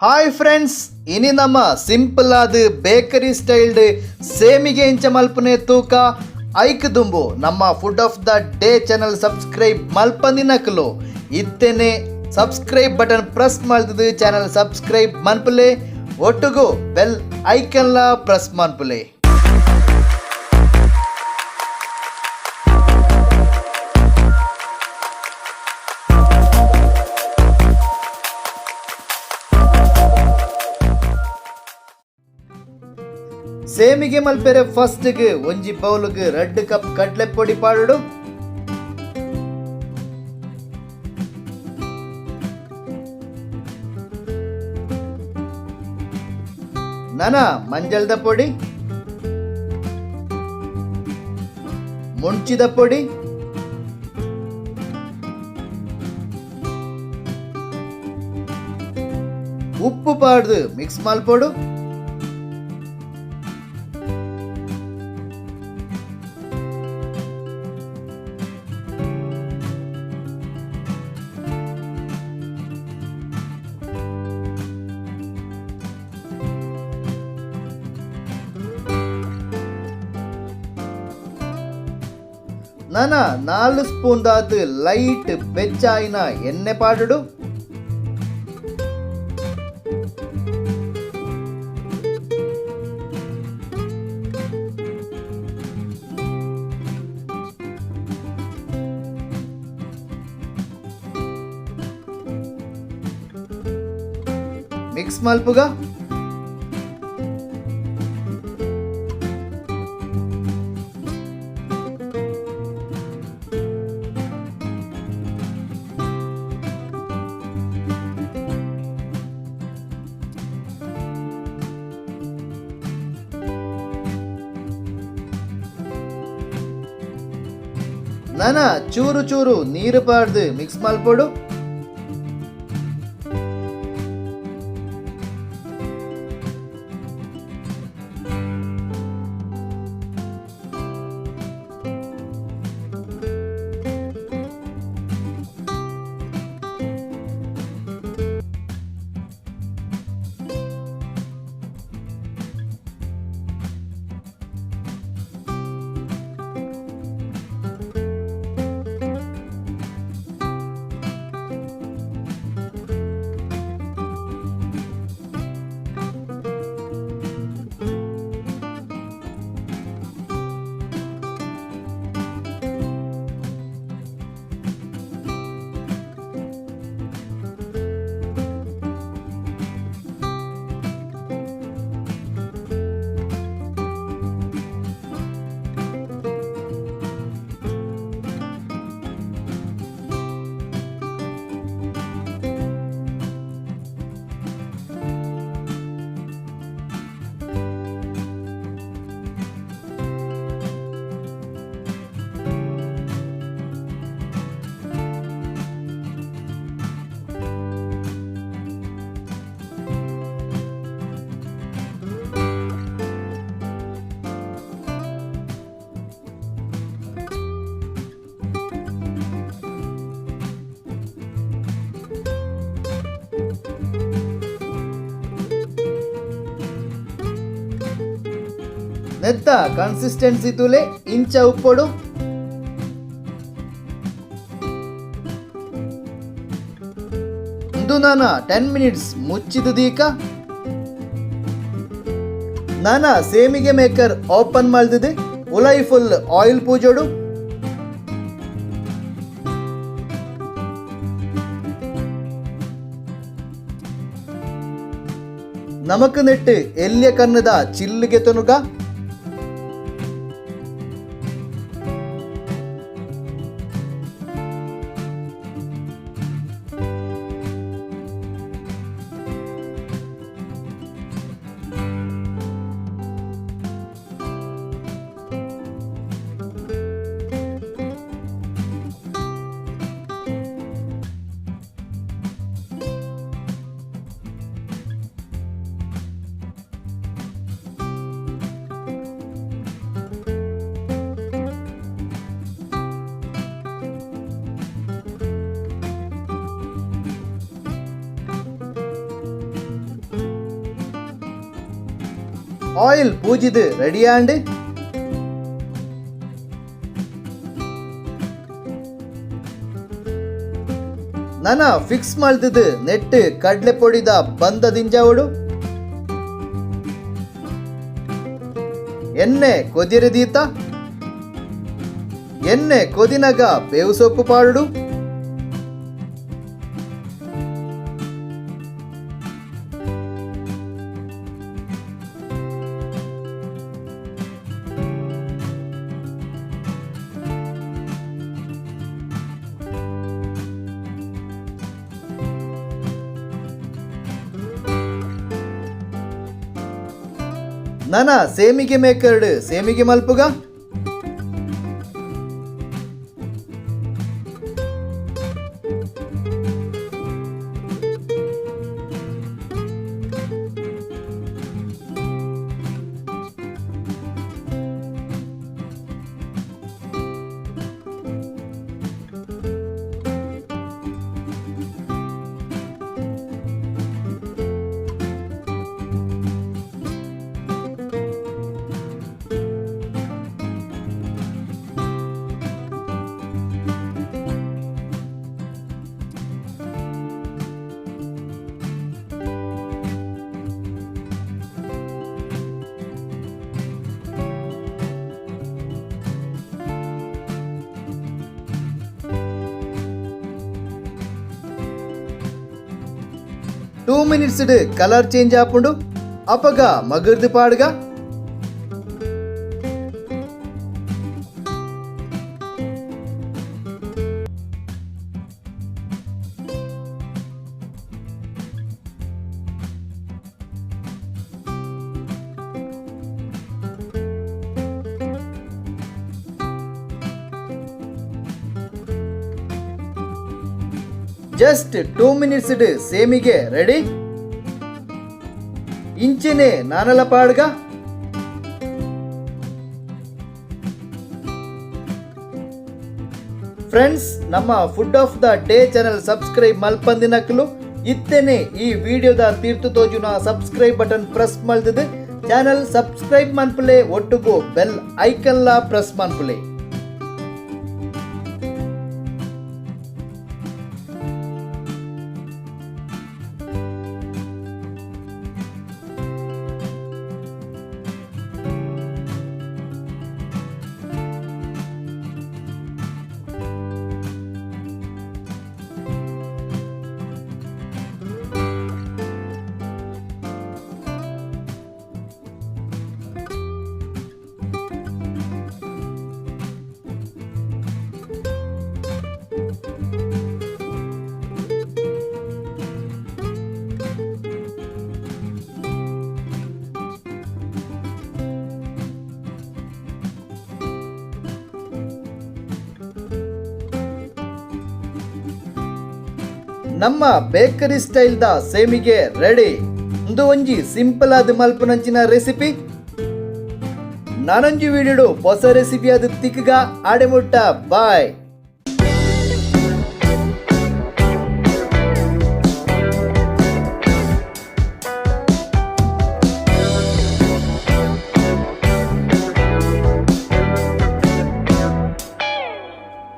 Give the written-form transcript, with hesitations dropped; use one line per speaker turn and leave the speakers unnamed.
Hi friends, ಇನಿ ನಮ್ಮ simple ಆದ ಬೇಕರಿ ಸ್ಟೈಲ್ಡ್ ಸೇಮಿಗೆ ಇಂಚ ಮಲ್ಪನೆ ತೂಕ. ಐಕ್ ದುಂಬು ನಮ್ಮ food of the day channel subscribe ಮಲ್ಪಂದಿನಕಲು ಇತ್ತೇನೆ subscribe button press ಮಾಡ್ತದೆ. ಚಾನಲ್ ಸಬ್ಸ್ಕ್ರೈಬ್ ಮನ್ಪುಲೆ, ಒಟ್ಟುಗು ಬೆಲ್ ಐಕನ್ಲ ಪ್ರೆಸ್ ಮನ್ಪುಲೆ. ಸೇಮಿಗೆ ಮಲ್ಪೆರೆ ಫಸ್ಟ್ಗೆ ಒಂಜಿ ಬೌಲ್ಗೆ 2 ಕಪ್ ಕಡಲೆ ಪೊಡಿ ಪಾಡುಡು. ನನ ಮಂಜಲ್ದ ಪೊಡಿ, ಮುಂಚಿದ ಪೊಡಿ, ಉಪ್ಪು ಪಾಡ್ದು ಮಿಕ್ಸ್ ಮಲ್ಪೊಡು. ನನ 4 ಸ್ಪೂನ್ ದಾತ್ ಲೈಟ್ ಬೆಚ್ಚಾಯಿನ ಎಣ್ಣೆ ಪಾಡುಡು. ಮಿಕ್ಸ್ ಮಲ್ಪುಗ. ನನ ಚೂರು ಚೂರು ನೀರು ಪಾಡ್ದು ಮಿಕ್ಸ್ ಮಲ್ಪೊಡು. ನೆತ್ತ ಕನ್ಸಿಸ್ಟೆನ್ಸಿ ತೂಲೆ ಇಂಚ ಉಪ್ಪೊಡು. ಇಂದು ನಾನ 10 ಮಿನಿಟ್ಸ್ ಮುಚ್ಚಿದು ದೀಕ. ನಾನ ಸೇಮಿಗೆ ಮೇಕರ್ ಓಪನ್ ಮಾಡ್ದಿದೆ ಉಲೈ ಫುಲ್ ಆಯಿಲ್ ಪೂಜೋಡು. ನಮಕ್ ನೆಟ್ಟು ಎಲ್ಲಿಯ ಕಣ್ಣದ ಚಿಲ್ಲಿಗೆ ತುನುಗ. Oil ಪೂಜಿದ್ ready and. ನನ ಫಿಕ್ಸ್ ಮಲ್ತದು ನೆಟ್ ಕಡ್ಲೆ ಪೊಡಿದ ಬಂದ ದಿಂಜಾವಡು. ಎಣ್ಣೆ ಕೊದಿರೆ ದೀತ. ಎಣ್ಣೆ ಕೊದಿನಗ ಬೇವು ಸೊಪ್ಪು ಪಾಡುಡು. ನನ ಸೇಮಿಗೆ ಮೇಕರ್ಡ್ ಸೇಮಿಗೆ ಮಲ್ಪುಗ. 2 minutes colour change ಆಪುಂಡು. ಅಪಗ ಮಗುರ್ದು ಪಾಡ್ಗ. ಜಸ್ಟ್ 2 ಮಿನಿಟ್ಸ್ ಸೇಮಿಗೆ ರೆಡಿ. ಇಂಚಿನೆ ನಾನಲ ಪಾಡ್ಗ. ಫ್ರೆಂಡ್ಸ್, ನಮ್ಮ food of the day channel subscribe ಮಲ್ಪಂದಿನಕ್ಲು ಇತ್ತೇನೆ ಈ ವಿಡಿಯೋದ ತೀರ್ಥ ತೋಜುನ subscribe button press ಮಲ್ದದು channel subscribe ಮನ್ಪುಲೆ, ಒಟ್ಟುಗು ಬೆಲ್ ಐಕನ್ಲಾ ಪ್ರೆಸ್ ಮನ್ಪುಲೆ. ನಮ್ಮ ಬೇಕರಿ ಸ್ಟೈಲ್ದ ಸೇಮಿಗೆ ರೆಡಿ. ಒಂದು ಒಂಜಿ ಸಿಂಪಲ್ ಆದ ಮಲ್ಪುನಂಚಿನ ರೆಸಿಪಿ. ನಾನೊಂಜಿ ವಿಡಿಯೋಡು ಹೊಸ ರೆಸಿಪಿ ಅದು ತಿಕ್ಕಗ ಆಡೆಮುಟ್ಟ ಬಾಯ್.